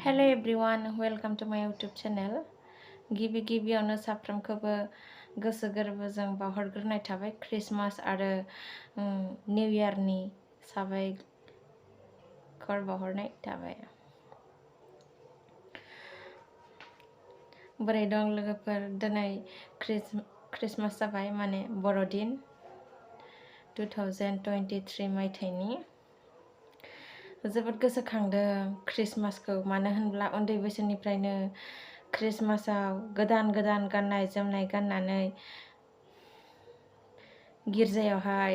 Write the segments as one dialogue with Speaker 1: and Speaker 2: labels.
Speaker 1: Hello everyone, welcome to my YouTube channel. गिबियावनो साफ्रोमखौबो गोसो गोरबोजों बावहरग्रोनाय थाबाय क्रिसमास आरो निउ इयारनि साबायखर बावहरनाय थाबाय। बोरै दं लोगोफोर? दिनै क्रिसमास जाबाय, माने बर'दिन 2023 मायथाइनि। जोबोद गोसोखांदों क्रिसमासखौ, मानो होनब्ला उन्दै बैसोनिफ्रायनो क्रिसमासाव गोदान गाननाय जोमनाय गाननानै गिर्जायावहाय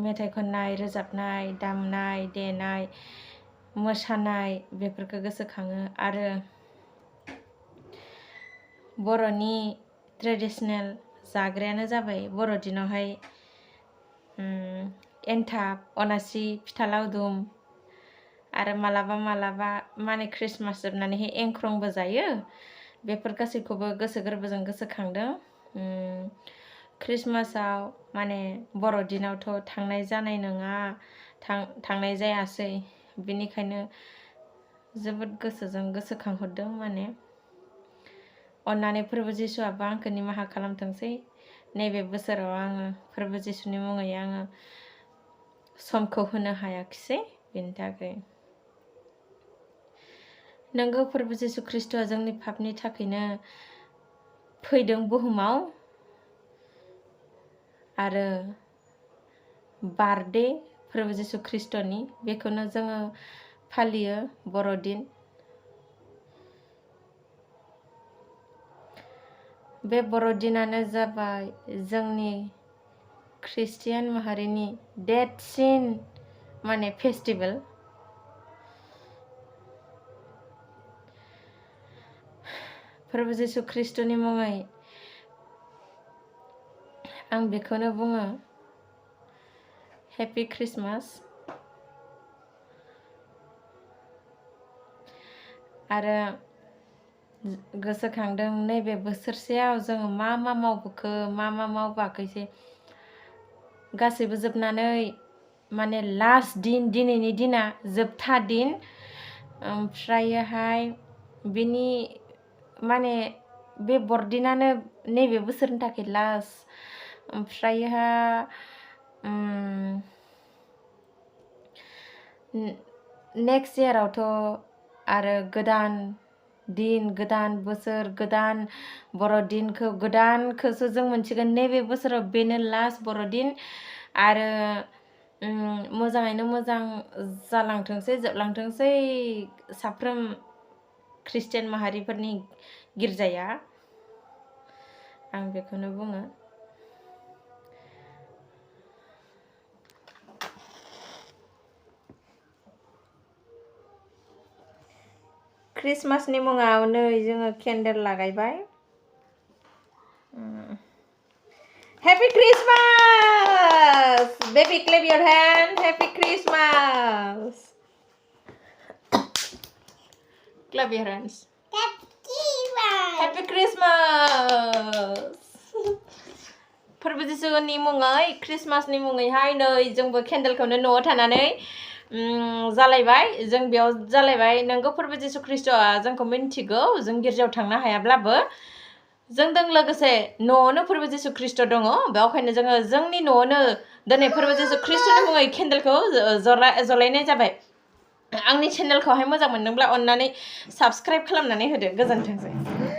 Speaker 1: मेथाइ खननाय, रोजाबनाय, दामनाय देनाय, मोसानाय बेफोरखौ गोसोखाङो। आरो बर'नि ट्रेडिशनेल जाग्रायानो जाबाय बर'दिनावहाय एन्थाब, अनासि, फिथा लावदुम आरो मालाबा माने क्रिसमास जोबनानैहाय एंख्रंबो जायो। बेफोर गासैखौबो गोसो गोरबोजों गोसोखांदों। क्रिसमासाव माने बर'दिनावथ' थांनाय जानाय नङा, थांनाय जायासै, बेनिखायनो जोबोद गोसोजों गोसोखांहरदों। माने अन्नानै फोरबो जिसुआबो आंखौ निमाहा खालामथोंसै। नैबे बोसोराव आङो फोरबो जिसुनि मुङै आङो समखौ होनो हायाखिसै, बेनि थाखाय। नोंगौ, फोरबो जिसु ख्रिस्ट'आ जोंनि पापनि थाखायनो फैदों बुहुमाव, आरो बार्थडे फोरबो जिसु ख्रिस्ट'नि बेखौनो जोङो फालियो बर'दिन। बे बर'दिनानो जाबाय जोंनि ख्रिस्टियान माहारिनि देरसिन माने फेस्टिभेल। फोरबो जिसु ख्रिस्ट'नि मुङै आं बेखौनो बुङो, हेपि क्रिसमास। आरो गोसोखांदों नैबे बोसोरसेयाव जोङो मा मावबोखो, मा मावबोआखैसै, गासैबो जोबनानै माने लास्ट दिन, दिनैनि दिना जोबथा दिन। ओमफ्रायोहाय बिनि माने बे बर'दिनानो नैबे बोसोरनि थाखाय लास्ट। ओमफ्रायोहाय नेक्स्ट इयारावथ' आरो गोदान दिन, गोदान बोसोर, गोदान बर'दिनखौ गोदानखौसो जों मोनसिगोन। नैबे बोसोराव बेनो लास्ट बर'दिन। आरो मोजाङैनो मोजां जालांथोंसै, जोबलांथोंसै साफ्रोम ख्रिस्टियान माहारिफोरनि गिर्जाया, आं बेखौनो बुङो। क्रिसमासनि मुङाव नै जोङो केन्डेल लागायबाय। Happy Christmas baby, clap your hand. Happy Christmas, clap your hands. Happy Christmas. फोरबो जिसुनि मुङै, क्रिसमासनि मुङैहाय नै जोंबो केन्डेलखौनो न'आव थानानै जालायबाय। जों बेयाव जालायबाय। नोंगौ, फोरबो जिसु ख्रिस्ट'आ जोंखौ मिन्थिगौ, जों गिर्जायाव थांनो हायाब्लाबो जोंजों लोगोसे न'आवनो फोरबो जिसु ख्रिस्ट' दङ। बेवहायनो जोङो जोंनि न'आवनो दिनै फोरबो जिसु ख्रिस्ट'नि मुङै केन्डेलखौ जलायनाय जाबाय। आंनि चेनेलखौहाय मोजां मोनदोंब्ला अन्नानै साबस्क्राइब खालामनानै होदो। गोजोन्थोंसै।